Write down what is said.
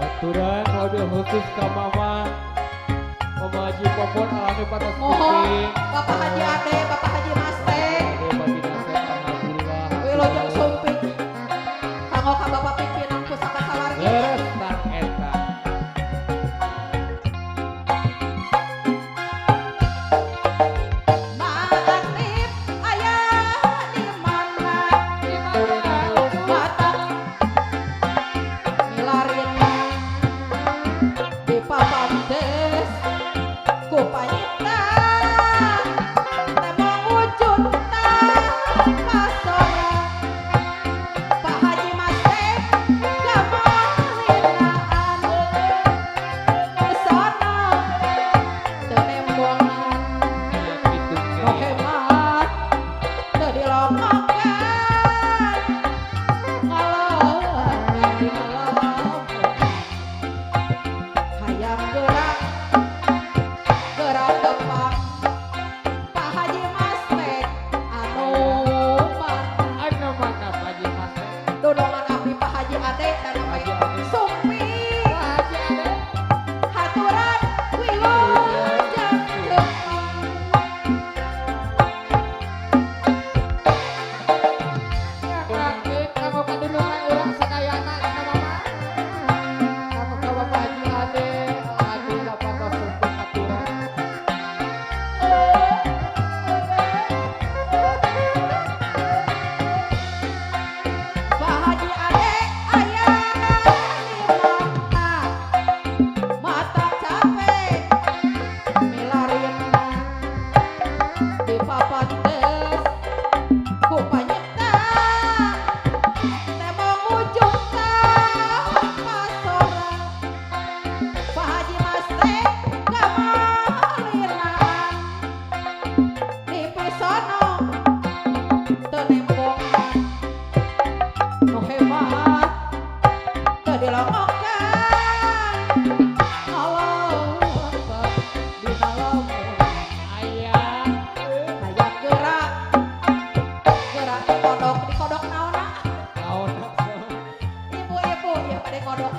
Aturan mobil khusus ka Mama. Mama Haji Popon alami patos. Mohon Bapak Haji Ade, Bapak Haji Maste. Ade Babina, alhamdulillah. Wilujeng sumping. Kanggo ka Bapak pimpinan Pusaka Sawargi. Leres tang eta. Maatip aya di mana? Di mana? Mata milarina di papantes ku panyipta temong wujudna pasora. Pak Haji Maste kamalinaan sono teu nembongan. Ya kitu ge. Nu hemat teu dilongokan, ngalahkan dina lamun. Hayang gerak gerak tepang Pak Haji Maste anu mana? Anu mana Pak Haji Maste? Dodongan abdi Pak Haji Ade dan Pak Haji Ade. Sumping. Pak Haji Ade. Haturan wilujeng tepang. Ya kakeun kanggo kadulungan urang sadayana eta Mama. Kanggo ka Bapak Haji Ade, alhamdulillah patos sumping aturan. Pak Haji Ade aya di mana? Mata capek milarina di papantes ku panyipta temong wujudna pasora. Pak Haji Maste kamalinaan di pisono teu nembongan. Nu hemat teu dilongokan, ngalongkap dina lamun. Aya. Hayang gerak gerak dikodok, dikodok naonna? Naon? Ibu-ibu ya pada kodok.